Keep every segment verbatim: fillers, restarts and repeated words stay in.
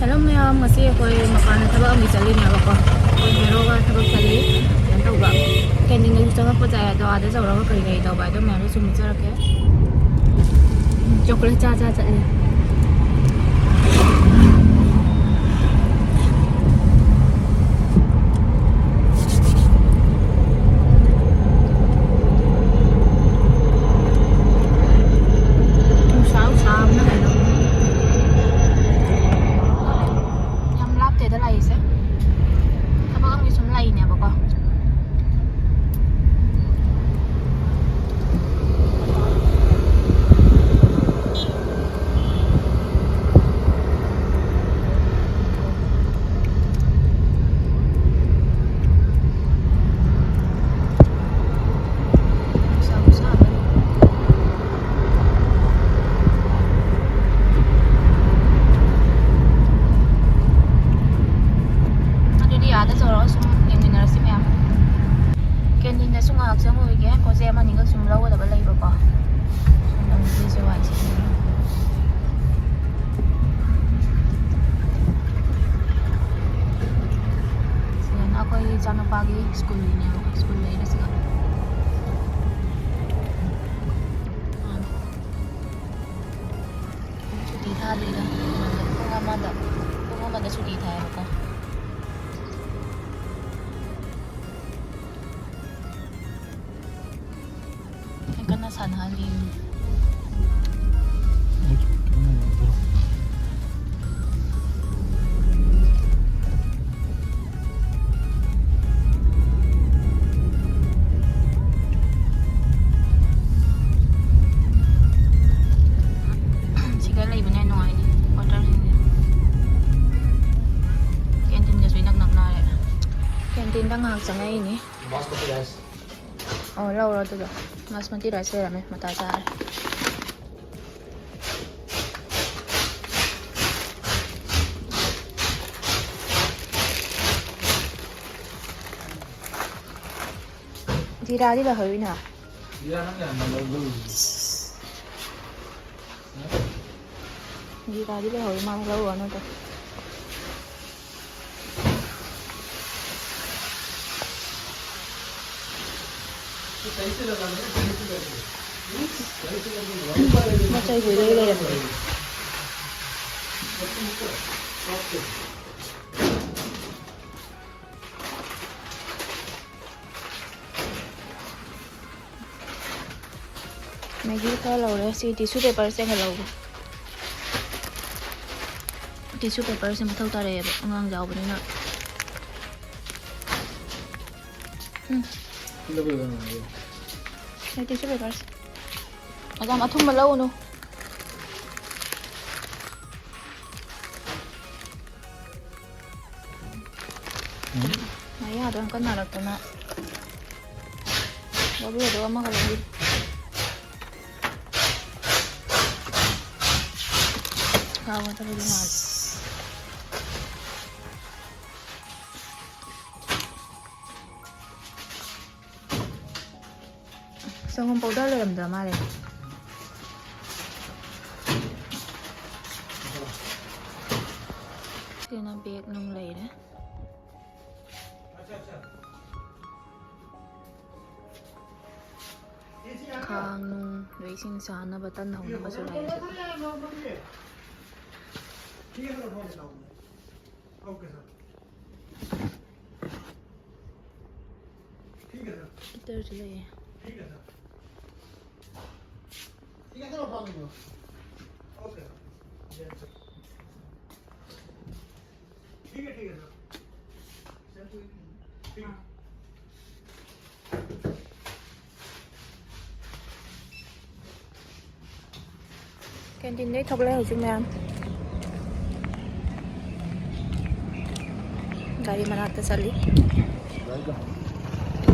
Hello ꯃꯌꯥꯝ, ꯉꯁꯤ ꯑꯩꯈꯣꯏ ꯃꯄꯥꯟꯗ ꯊꯕꯛ ꯑꯃꯒꯤ ꯆꯠꯂꯤꯅꯦꯕꯀꯣ꯫ ꯑꯩꯈꯣꯏ ꯍꯦꯔꯣꯒ ꯊꯕꯛ ꯆꯠꯂꯤ꯫ ꯀꯩꯅꯣ ꯇꯧꯕ, ꯀꯦꯟꯇꯤꯟꯗꯁꯨ ꯆꯪꯉꯛꯄ ꯌꯥꯏ, ꯑꯗꯣ ꯑꯥꯗ ꯌꯧꯔꯒ ꯀꯔꯤ ꯀꯔꯤ ꯇꯧꯕ ꯍꯥꯏꯗꯣ ꯃꯌꯥꯝꯗꯣ ꯁꯨꯝ ꯎꯠꯆꯔꯛꯀꯦ꯫ ꯆꯣꯀ꯭ꯂꯦꯠ ꯆꯥ ꯆꯥ ꯆꯠꯂꯤ꯫ ꯅꯨꯡꯁꯥ ꯁꯥꯕꯅ ꯀꯩꯅꯣ꯫ ꯌꯥꯝ ꯂꯥꯞꯇꯦꯗ ꯂꯩꯁꯦ꯫ ꯊꯕꯛ ꯑꯃꯒꯤ ꯁꯨꯝ ꯂꯩꯅꯦꯕꯀꯣ꯫ ꯅꯨꯡꯁꯥ ꯈꯨꯁꯥ ꯑꯃꯅꯤ꯫ ꯑꯗꯨꯗꯤ ꯑꯥꯗ ꯇꯧꯔꯒ ꯁꯨꯝ ꯌꯦꯡꯃꯤꯟꯅꯔꯁꯤ ꯃꯌꯥꯝ꯫ ꯀꯦꯟꯇꯤꯟꯗꯁꯨ ꯉꯥꯏꯍꯥꯛ ꯆꯪꯉꯨꯈꯤꯒꯦ꯫ ꯄꯣꯠ ꯆꯩ ꯑꯃ ꯑꯅꯤꯒ ꯁꯨꯝ ꯂꯧꯒꯗꯕ ꯂꯩꯕꯀꯣ꯫ ꯁꯤꯁꯦ ꯋꯥꯏ ꯁꯤꯠꯂꯤ꯫ ꯁꯤꯗꯅ ꯑꯩꯈꯣꯏ ꯏꯆꯥꯅꯨꯄꯥꯒꯤ ꯁ꯭ꯀꯨꯜꯒꯤꯅꯦꯕ, ꯁ꯭ꯀꯨꯜ ꯂꯩꯔꯦ ꯁꯤꯒ꯫ ꯁꯨꯇꯤ ꯊꯥꯗ꯭ꯔꯤꯗ꯫ ꯄꯨꯡ ꯑꯃꯗ, ꯄꯨꯡ ꯑꯃꯗ ꯁꯨꯇꯤ ꯊꯥꯏꯌꯦꯕꯀꯣ꯫ ꯀꯟꯅ ꯁꯥꯟꯅꯍꯜꯂꯤ꯫ ꯁꯤꯒ ꯂꯩꯕꯅ ꯅꯨꯡꯉꯥꯏꯅꯤ ꯀ꯭ꯋꯥꯇꯔꯁꯤꯡꯁꯦ꯫ ꯀꯦꯟꯇꯤꯟꯒꯁꯨ ꯏꯅꯛ ꯅꯛꯅꯔꯦ꯫ ꯀꯦꯟꯇꯤꯟꯗ ꯉꯥꯏꯍꯥꯛ ꯆꯪꯉꯛꯏꯅꯤ꯫ ꯑꯣ, ꯂꯧꯔꯣ ꯑꯗꯨꯗꯣ꯫ ꯕꯥꯁꯃꯇꯤ ꯔꯥꯏꯁ ꯂꯩꯔꯝꯃꯦ, ꯃꯇꯥ ꯆꯥꯔꯦ꯫ ꯖꯤꯔꯥꯗꯤ ꯂꯧꯍꯧꯔꯤꯅ? ꯖꯤꯔꯥ ꯅꯪ ꯌꯥꯝꯅ ꯂꯧꯕ ꯂꯣꯏꯔꯦ꯫ ꯖꯤꯔꯥꯗꯤ ꯂꯩꯍꯧꯔꯤ ꯃꯥꯜꯂꯦ, ꯂꯧꯔꯨꯔꯅꯨꯗ꯫ ꯃꯆꯩꯕꯨ ꯏꯂꯩ ꯂꯩꯔꯝꯗꯦ꯫ ꯃꯦꯒꯤ ꯈꯔ ꯂꯧꯔꯦ꯫ ꯁꯤ tissue paper ꯁꯦ ꯂꯧꯒꯦ꯫ Tissue paper ꯁꯦ ꯃꯊꯧ ꯇꯥꯔꯛꯑꯦꯕ, ꯑꯉꯥꯡ ꯌꯥꯎꯕꯅꯤꯅ꯫ ꯎꯝ꯫ ꯁꯤ tissue paper ꯁꯦ꯫ ꯌꯥꯝ ꯑꯊꯨꯝꯕ ꯂꯧꯒꯅꯨ꯫ ꯃꯌꯥꯗꯣ ꯌꯥꯝ ꯀꯟꯅ ꯅꯥꯔꯛꯇꯅ꯫ ꯂꯧꯕꯤꯔꯣ, ꯑꯃꯒ ꯂꯧꯕꯤꯔꯣ꯫ ꯍꯥꯎꯒꯗꯕꯗꯤ ꯃꯥꯜꯂꯦ꯫ ꯁꯪꯒꯣꯝ powder ꯂꯩꯔꯝꯗ꯭ꯔ ꯃꯥꯜꯂꯦ꯫ ꯁꯤꯅ bag ꯅꯨꯡ ꯂꯩꯔꯦ꯫ ꯈꯥꯡ ꯅꯨꯡ, ꯑꯗꯩ ꯏꯁꯤꯡ ꯆꯥꯅꯕ, ꯇꯟ ꯍꯧꯅꯕꯁꯨ ꯂꯩꯔꯦ ꯁꯤꯗ꯫ Heater ꯁꯨ ꯂꯩꯌꯦ꯫ Canteen ꯗꯩ ꯊꯣꯛꯂꯛꯑꯦ ꯍꯧꯖꯤꯛ ꯃꯌꯥꯝ꯫ ꯒꯥꯔꯤ ꯃꯅꯥꯛꯇ ꯆꯠꯂꯤ꯫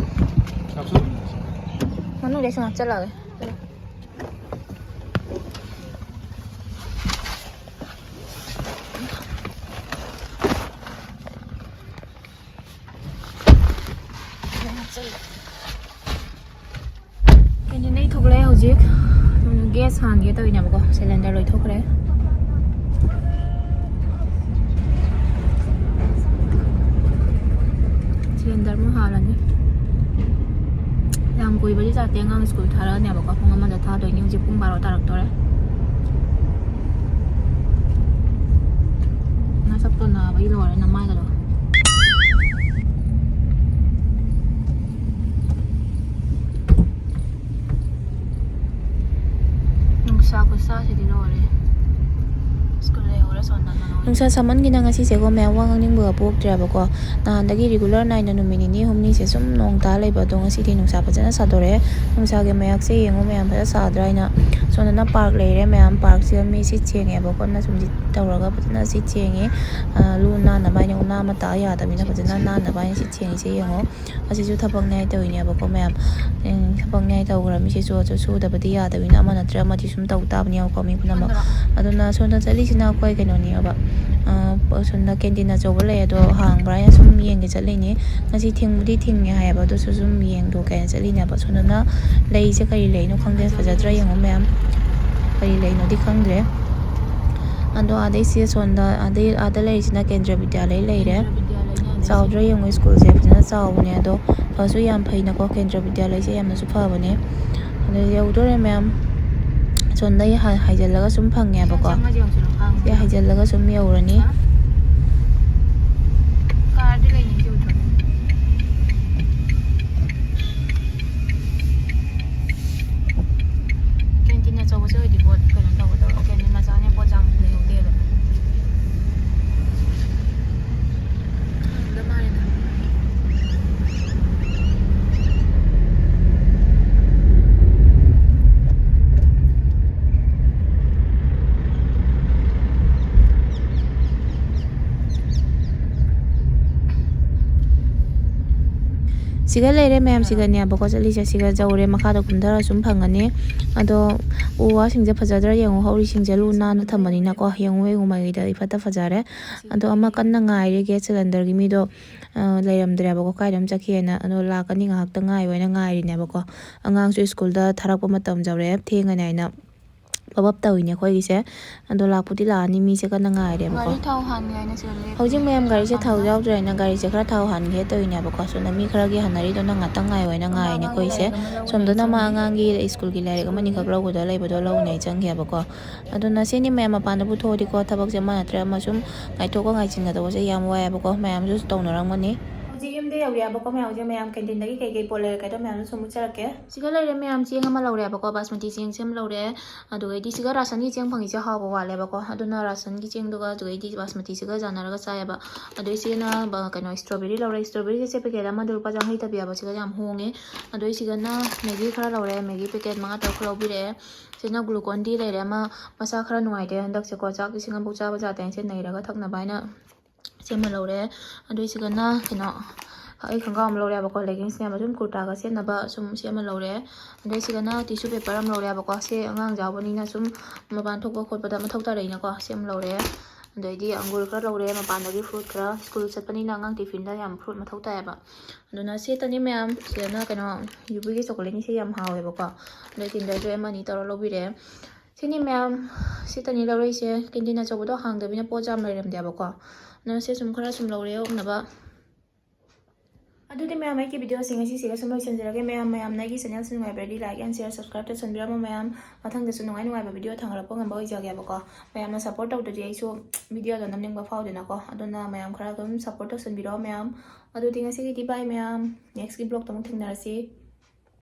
ꯃꯅꯨꯡꯗꯩ ꯁꯨꯝ ꯍꯥꯞꯆꯜꯂꯛꯑꯒꯦ꯫ Canteen ꯗꯩ ꯊꯣꯛꯂꯛꯑꯦ ꯍꯧꯖꯤꯛ꯫ ꯎꯝ, gas ꯍꯥꯟꯒꯦ ꯇꯧꯔꯤꯅꯦꯕꯀꯣ, cylinder ꯂꯣꯏꯊꯣꯛꯈ꯭ꯔꯦ꯫ Cylinder ꯑꯃꯨꯛ ꯍꯥꯜꯂꯅꯤ꯫ ꯌꯥꯝ ꯀꯨꯏ ꯑꯗꯩ ꯑꯉꯥꯡ ꯁ꯭ꯀꯨꯜ ꯊꯥꯔꯛꯑꯅꯦꯕꯀꯣ, ꯄꯨꯡ ꯑꯃꯗ ꯊꯥꯗꯣꯏꯅꯤ꯫ ꯍꯧꯖꯤꯛ ꯄꯨꯡ ꯕꯥꯔꯣ ꯇꯥꯔꯛꯇꯣꯔꯦ꯫ ꯅꯁꯛꯇꯣ ꯅꯥꯕꯒꯤ ꯂꯣꯏꯔꯦ, ꯅꯃꯥꯏꯒꯗꯣ꯫ ꯅꯨꯡꯁꯥ ꯈꯨꯁꯥꯁꯤꯗꯤ ꯂꯣꯏꯔꯦ꯫ ꯁ꯭ꯀꯨꯜ ꯂꯩꯍꯧꯔꯦ ꯁꯣꯝꯗ ꯅꯪ꯫ ꯅꯨꯡꯁꯥ ꯁꯥꯃꯟꯒꯤꯅ ꯉꯁꯤꯁꯦꯀꯣ ꯃꯌꯥꯝ, ꯋꯥ ꯉꯥꯡꯅꯤꯡꯕꯒ ꯄꯣꯛꯇ꯭ꯔꯦꯕꯀꯣ꯫ ꯅꯍꯥꯟꯗꯒꯤ ꯔꯤꯒꯨꯂꯔ ꯅꯥꯏꯅ ꯅꯨꯃꯤꯠ ꯅꯤꯅꯤ ꯍꯨꯝꯅꯤꯁꯦ ꯁꯨꯝ ꯅꯣꯡ ꯇꯥ ꯂꯩꯕ, ꯑꯗꯣ ꯉꯁꯤꯗꯤ ꯅꯨꯡꯁꯥ ꯐꯖꯅ ꯁꯥꯗꯣꯔꯛꯑꯦ꯫ ꯅꯨꯡꯁꯥꯒꯤ ꯃꯌꯥꯛꯁꯦ ꯌꯦꯡꯉꯨ ꯃꯌꯥꯝ, ꯐꯖꯅ ꯁꯥꯗ꯭ꯔꯥ ꯍꯥꯏꯅ꯫ ꯁꯣꯝꯗꯅ ꯄꯥꯔꯛ ꯂꯩꯔꯦ ꯃꯌꯥꯝ, ꯄꯥꯔꯛꯁꯤꯗ ꯃꯤ ꯁꯤꯠ ꯁꯦꯡꯉꯦꯕꯀꯣ, ꯀꯣꯟꯅ ꯁꯨꯝ ꯁꯤꯠ ꯇꯧꯔꯒ ꯐꯖꯅ ꯁꯤꯠ ꯁꯦꯡꯉꯦ꯫ ꯑ, ꯂꯨ ꯅꯥꯟꯅꯕ ꯍꯥꯏꯅ ꯎꯅꯥ ꯑꯃ ꯇꯥ ꯌꯥꯗꯕꯅꯤꯅ ꯐꯖꯅ ꯅꯥꯟꯅꯕ ꯍꯥꯏꯅ ꯁꯤꯠ ꯁꯦꯡꯉꯤꯁꯦ ꯌꯦꯡꯉꯣ꯫ ꯑꯁꯤꯁꯨ ꯊꯕꯛꯅꯦ ꯍꯥꯏ ꯇꯧꯔꯤꯅꯦꯕꯀꯣ ꯃꯌꯥꯝ꯫ ꯎꯝ, ꯊꯕꯛꯅꯦ ꯍꯥꯏ ꯇꯧꯈ꯭ꯔꯃꯤꯁꯤꯁꯨ ꯑꯗꯨ ꯁꯨꯗꯕꯗꯤ ꯌꯥꯗꯕꯅꯤꯅ ꯑꯃ ꯅꯠꯇ꯭ꯔ ꯑꯃꯗꯤ ꯁꯨꯝ ꯇꯧ ꯇꯥꯕꯅꯦꯕꯀꯣ ꯃꯤ ꯄꯨꯝꯅꯃꯛ꯫ ꯑꯗꯨꯅ ꯁꯣꯝꯗ ꯆꯠꯂꯤꯁꯤꯅ ꯑꯩꯈꯣꯏ ꯀꯩꯅꯣꯅꯦꯕ, ꯑ, ꯁꯣꯝꯗ ꯀꯦꯟꯇꯤꯟ ꯑꯆꯧꯕ ꯂꯩ, ꯑꯗꯣ ꯍꯥꯡꯕ꯭ꯔꯥ ꯍꯥꯏꯅ ꯁꯨꯝ ꯌꯦꯡꯒꯦ ꯆꯠꯂꯤꯅꯦ꯫ ꯉꯁꯤ ꯊꯤꯡꯕꯨꯗꯤ ꯊꯤꯡꯉꯦ ꯍꯥꯏꯌꯦꯕ, ꯑꯗꯨꯁꯨ ꯁꯨꯝ ꯌꯦꯡꯊꯣꯛꯀꯦ ꯍꯥꯏꯅ ꯆꯠꯂꯤꯅꯦꯕ꯫ ꯁꯣꯝꯗꯅ ꯂꯩꯁꯦ ꯀꯔꯤ ꯂꯩꯅꯣ ꯈꯪꯗꯦ, ꯐꯖꯗ꯭ꯔꯥ ꯌꯦꯡꯉꯣ ꯃꯌꯥꯝ, ꯀꯔꯤ ꯂꯩꯅꯣꯗꯤ ꯈꯪꯗ꯭ꯔꯦ꯫ ꯑꯗꯣ ꯑꯥꯗꯩꯁꯦ ꯁꯣꯝꯗ, ꯑꯥꯗꯩ, ꯑꯥꯗ ꯂꯩꯔꯤꯁꯤꯅ ꯀꯦꯟꯗ꯭ꯔ ꯕꯤꯗ꯭ꯌꯥꯂꯩ ꯂꯩꯔꯦ꯫ ꯆꯥꯎꯗ꯭ꯔꯥ ꯌꯦꯡꯉꯣ, ꯁ꯭ꯀꯨꯜꯁꯦ ꯐꯖꯅ ꯆꯥꯎꯕꯅꯦ꯫ ꯑꯗꯣ ꯐꯁꯨ ꯌꯥꯝ ꯐꯩꯅꯀꯣ, ꯀꯦꯟꯗ꯭ꯔ ꯕꯤꯗ꯭ꯌꯥꯂꯩꯁꯦ ꯌꯥꯝꯅꯁꯨ ꯐꯕꯅꯦ꯫ ꯑꯗꯨ ꯌꯧꯗꯣꯔꯦ ꯃꯌꯥꯝ꯫ ꯁꯣꯝꯗꯒꯤ ꯍꯥꯏ-, ꯍꯥꯏꯖꯤꯜꯂꯒ ꯁꯨꯝ ꯐꯪꯉꯦꯕꯀꯣ꯫ ꯁꯤ ꯍꯥꯏꯖꯤꯜꯂꯒ ꯁꯨꯝ ꯌꯧꯔꯅꯤ꯫ ꯀꯦꯟꯇꯤꯟ ꯑꯆꯧꯕꯁꯦ ꯑꯣꯏꯗꯤ ꯄꯣꯠ ꯀꯩꯅꯣ ꯇꯧꯒꯗꯕ, ꯀꯦꯟꯇꯤꯟ ꯃꯆꯥꯅꯦ ꯄꯣꯠ ꯆꯥꯝ ꯂꯩꯍꯧꯗꯦꯕ꯫ ꯈꯪꯗ ꯃꯥꯜꯂꯦꯗ꯫ ꯁꯤꯒ ꯂꯩꯔꯦ ꯃꯌꯥꯝ, ꯁꯤꯒꯅꯦꯕꯀꯣ ꯆꯠꯂꯤꯁꯦ꯫ ꯁꯤꯒ ꯌꯧꯔꯦ, ꯃꯈꯥꯗ ꯀꯨꯝꯊꯔ ꯁꯨꯝ ꯐꯪꯉꯅꯤ꯫ ꯑꯗꯣ ꯎ ꯋꯥꯁꯤꯡꯁꯦ ꯐꯖꯗ꯭ꯔꯥ ꯌꯦꯡꯉꯣ, ꯍꯧꯔꯤꯁꯤꯡꯁꯦ ꯂꯨ ꯅꯥꯟꯅ ꯊꯝꯕꯅꯤꯅꯀꯣ꯫ ꯌꯦꯡꯉꯨ, ꯌꯦꯡꯉꯨ, ꯃꯥꯏꯀꯩꯗ ꯏꯐꯠꯇ ꯐꯖꯔꯦ꯫ ꯑꯗꯣ ꯑꯃ ꯀꯟꯅ ꯉꯥꯏꯔꯤ, ꯒ꯭ꯌꯥꯁ ꯁꯤꯂꯤꯟꯗꯔꯒꯤ ꯃꯤꯗꯣ, ꯑ, ꯂꯩꯔꯝꯗ꯭ꯔꯦꯕꯀꯣ, ꯀꯥꯏꯗ ꯑꯃ ꯆꯠꯈꯤꯑꯅ꯫ ꯑꯗꯣ ꯂꯥꯛꯀꯅꯤ, ꯉꯥꯏꯍꯥꯛꯇ ꯉꯥꯏꯌꯣ ꯍꯥꯏꯅ ꯉꯥꯏꯔꯤꯅꯦꯕꯀꯣ꯫ ꯑꯉꯥꯡꯁꯨ ꯁ꯭ꯀꯨꯜꯗ ꯊꯥꯔꯛꯄ ꯃꯇꯝ ꯌꯧꯔꯛꯑꯦ, ꯊꯦꯡꯉꯅꯤ ꯍꯥꯏꯅ꯫ ꯄꯕꯞ ꯇꯧꯔꯤꯅꯦ ꯑꯩꯈꯣꯏꯒꯤꯁꯦ꯫ ꯑꯗꯣ ꯂꯥꯛꯄꯨꯗꯤ ꯂꯥꯛꯑꯅꯤ, ꯃꯤꯁꯦ ꯀꯟꯅ ꯉꯥꯏꯔꯦꯕꯀꯣ꯫ ꯒꯥꯔꯤ ꯊꯥꯎ ꯍꯥꯟꯅꯤꯡꯉꯥꯏꯅ ꯁꯤꯗ ꯂꯦꯞꯄꯤ꯫ ꯍꯧꯖꯤꯛ ꯃꯌꯥꯝ ꯒꯥꯔꯤꯁꯦ ꯊꯥꯎ ꯃꯄꯥꯟꯗ꯫ ꯌꯥꯎꯗ꯭ꯔꯦꯅ ꯒꯥꯔꯤꯁꯦ ꯈꯔ ꯊꯥꯎ ꯍꯥꯟꯒꯦ ꯇꯧꯔꯤꯅꯦꯕꯀꯣ꯫ ꯁꯣꯝꯗ ꯃꯤ ꯈꯔꯒꯤ ꯍꯥꯟꯅꯔꯤꯗꯣ ꯅꯪ ꯉꯥꯛꯇꯪ ꯉꯥꯏꯌꯣꯅ ꯉꯥꯏꯔꯤꯅꯦ ꯑꯩꯈꯣꯏꯁꯦ꯫ ꯁꯣꯝꯗꯅ ꯑꯃ ꯑꯉꯥꯡꯒꯤ ꯁ꯭ꯀꯨꯜꯒꯤ ꯂꯥꯏꯔꯤꯛ ꯑꯃꯅꯤꯈꯛ ꯂꯧꯒꯗꯕ ꯂꯩꯕꯗꯣ ꯂꯧꯅ ꯑꯩ ꯆꯪꯈꯤꯑꯕꯀꯣ꯫ ꯑꯗꯨꯅ ꯁꯤꯅꯤ ꯃꯌꯥꯝ ꯃꯄꯥꯟꯗ ꯄꯨꯊꯣꯛꯑꯗꯤꯀꯣ ꯊꯕꯛꯁꯦ ꯑꯃ ꯅꯠꯇ꯭ꯔ ꯑꯃ ꯁꯨꯝ ꯉꯥꯏꯊꯣꯛꯀ ꯉꯥꯏꯁꯤꯟꯒꯗꯧꯕꯁꯦ ꯌꯥꯝ ꯋꯥꯏꯑꯦꯕꯀꯣ꯫ ꯃꯌꯥꯝꯁꯨ ꯇꯧꯅꯔꯝꯒꯅꯤ꯫ ꯍꯧꯖꯤꯛ ꯌꯨꯝꯗ ꯌꯧꯔꯦꯕꯀꯣ ꯃꯌꯥꯝ꯫ ꯍꯧꯖꯤꯛ ꯃꯌꯥꯝ ꯀꯦꯟꯇꯤꯟꯗꯒꯤ ꯀꯩꯀꯩ ꯄꯣꯠ ꯂꯩꯔꯛꯀꯦꯗꯣ ꯃꯌꯥꯝꯁꯨ ꯁꯨꯝ ꯎꯠꯆꯔꯛꯀꯦ꯫ ꯁꯤꯗ ꯂꯩꯔꯦ ꯃꯌꯥꯝ, ꯆꯦꯡ ꯑꯃ ꯂꯧꯔꯦꯕꯀꯣ, ꯕꯥꯁꯃꯇꯤ ꯆꯦꯡꯁꯦ ꯑꯃ ꯂꯧꯔꯦ꯫ ꯑꯗꯨꯒꯩꯗꯤ ꯁꯤꯒ ꯔꯥꯁꯟꯒꯤ ꯆꯦꯡ ꯐꯪꯉꯤꯁꯦ ꯍꯥꯎꯕ ꯋꯥꯠꯂꯦꯕꯀꯣ꯫ ꯑꯗꯨꯅ ꯔꯥꯁꯟꯒꯤ ꯆꯦꯡꯗꯨꯒ ꯑꯗꯨꯒꯩꯗꯤ ꯕꯥꯁꯃꯇꯤꯁꯤꯒ ꯌꯥꯅꯔꯒ ꯆꯥꯏꯌꯦꯕ꯫ ꯑꯗꯨꯒ ꯏꯆꯦꯅ ꯕ-, ꯀꯩꯅꯣ, strawberry ꯂꯧꯔꯦ꯫ Strawberryꯁꯦ packet ꯑꯃꯗ ꯂꯨꯄꯥ ꯆꯥꯝꯃꯔꯤ ꯄꯤꯌꯦꯕ꯫ ꯁꯤꯒ ꯌꯥꯝ ꯍꯣꯡꯉꯦ꯫ ꯑꯗꯨꯒ ꯁꯤꯒꯅ Maggi ꯈꯔ ꯂꯧꯔꯦ꯫ Maggi packet ꯃꯉꯥ ꯇꯔꯨꯛ ꯂꯧꯕꯤꯔꯛꯑꯦ꯫ ꯁꯤꯅ Glucon-D ꯂꯩꯔꯦ꯫ ꯑꯃ ꯃꯁꯥ ꯈꯔ ꯅꯨꯡꯉꯥꯏꯇꯦ ꯍꯟꯗꯛꯁꯦꯀꯣ꯫ ꯆꯥꯛ ꯏꯁꯤꯡ ꯑꯃꯐꯥꯎ ꯆꯥꯕ ꯌꯥꯗꯦ꯫ ꯁꯤ ꯅꯩꯔꯒ ꯊꯛꯅꯕ ꯍꯥꯏꯅ ꯁꯤ ꯑꯃ ꯂꯧꯔꯦ꯫ ꯑꯗꯨꯏꯁꯤꯒꯅ ꯀꯩꯅꯣ, ꯑꯩ ꯈꯣꯡꯒ꯭ꯔꯥꯎ ꯑꯃ ꯂꯧꯔꯦꯕꯀꯣ, leggings ꯅꯦꯕ, ꯁꯨꯝ ꯀꯨꯔꯇꯥꯒ ꯁꯦꯠꯅꯕ ꯁꯨꯝ ꯁꯤ ꯑꯃ ꯂꯧꯔꯦ꯫ ꯑꯗꯨꯏꯁꯤꯒꯅ tissue paper ꯑꯃ ꯂꯧꯔꯦꯕꯀꯣ, ꯁꯤ ꯑꯉꯥꯡ ꯌꯥꯎꯕꯅꯤꯅ ꯁꯨꯝ ꯃꯄꯥꯟ ꯊꯣꯛꯄ ꯈꯣꯠꯄꯗ ꯃꯊꯧ ꯇꯥꯔꯛꯏꯅꯀꯣ, ꯁꯤ ꯑꯃ ꯂꯧꯔꯦ꯫ ꯑꯗꯩꯗꯤ ꯑꯪꯒꯨꯔ ꯈꯔ ꯂꯧꯔꯦ, ꯃꯄꯥꯟꯗꯒꯤ fruit ꯈꯔ, ꯁ꯭ꯀꯨꯜ ꯆꯠꯄꯅꯤꯅ ꯑꯉꯥꯡ tiffinꯗ ꯌꯥꯝ fruit ꯃꯊꯧ ꯇꯥꯏꯌꯦꯕ꯫ ꯑꯗꯨꯅ ꯁꯤ ꯇꯅꯤ ꯃꯌꯥꯝ꯫ ꯁꯤꯗꯅ ꯀꯩꯅꯣ, ꯌꯨꯕꯤꯒꯤ chocolateꯅꯤ, ꯁꯤ ꯌꯥꯝ ꯍꯥꯎꯋꯦꯕꯀꯣ꯫ ꯑꯗꯩ Kinder Joy ꯑꯃ ꯑꯅꯤ ꯇꯧꯔ ꯂꯧꯕꯤꯔꯦ꯫ ꯁꯤꯅꯤ ꯃꯌꯥꯝ, ꯁꯤ ꯇꯅꯤ ꯂꯧꯔꯛꯏꯁꯦ꯫ Canteen ꯑꯆꯧꯕꯗꯣ ꯍꯥꯡꯗꯕꯅꯤꯅ ꯄꯣꯠꯁꯦ ꯌꯥꯝ ꯂꯩꯔꯝꯗꯦꯕꯀꯣ꯫ ꯑꯗꯨꯅ ꯁꯤ ꯁꯨꯝ ꯈꯔ ꯁꯨꯝ ꯂꯧꯔꯦ ꯑꯣꯛꯅꯕ꯫ ꯑꯗꯨꯗꯤ ꯃꯌꯥꯝ, ꯑꯩꯒꯤ videoꯁꯤꯡ ꯑꯁꯤꯁꯤꯒ ꯁꯨꯝ ꯂꯣꯏꯁꯤꯟꯖꯔꯒꯦ꯫ ꯃꯌꯥꯝ, ꯃꯌꯥꯝꯅ ꯑꯩꯒꯤ channelꯁꯤ ꯅꯨꯡꯉꯥꯏꯕꯤꯔꯗꯤ like and share, subscribe ꯇꯧꯁꯟꯕꯤꯔꯝꯃꯣ ꯃꯌꯥꯝ꯫ ꯃꯊꯪꯗꯁꯨ ꯅꯨꯡꯉꯥꯏ ꯅꯨꯡꯉꯥꯏꯕ video ꯊꯥꯡꯒꯠꯂꯛꯄ ꯉꯝꯕ ꯑꯣꯏꯖꯒꯦꯕꯀꯣ꯫ ꯃꯌꯥꯝꯅ support ꯇꯧꯗ꯭ꯔꯗꯤ ꯑꯩꯁꯨ videoꯗꯣ ꯅꯝꯅꯤꯡꯕ ꯐꯥꯎꯗꯦꯅꯀꯣ꯫ ꯑꯗꯨꯅ ꯃꯌꯥꯝ ꯈꯔ ꯑꯗꯨꯝ support ꯇꯧꯁꯟꯕꯤꯔꯣ ꯃꯌꯥꯝ꯫ ꯑꯗꯨꯗꯤ ꯉꯁꯤꯒꯤꯗꯤ bye ꯃꯌꯥꯝ, nextꯀꯤ vlogꯇ ꯑꯃꯨꯛ ꯊꯦꯡꯅꯔꯁꯤ꯫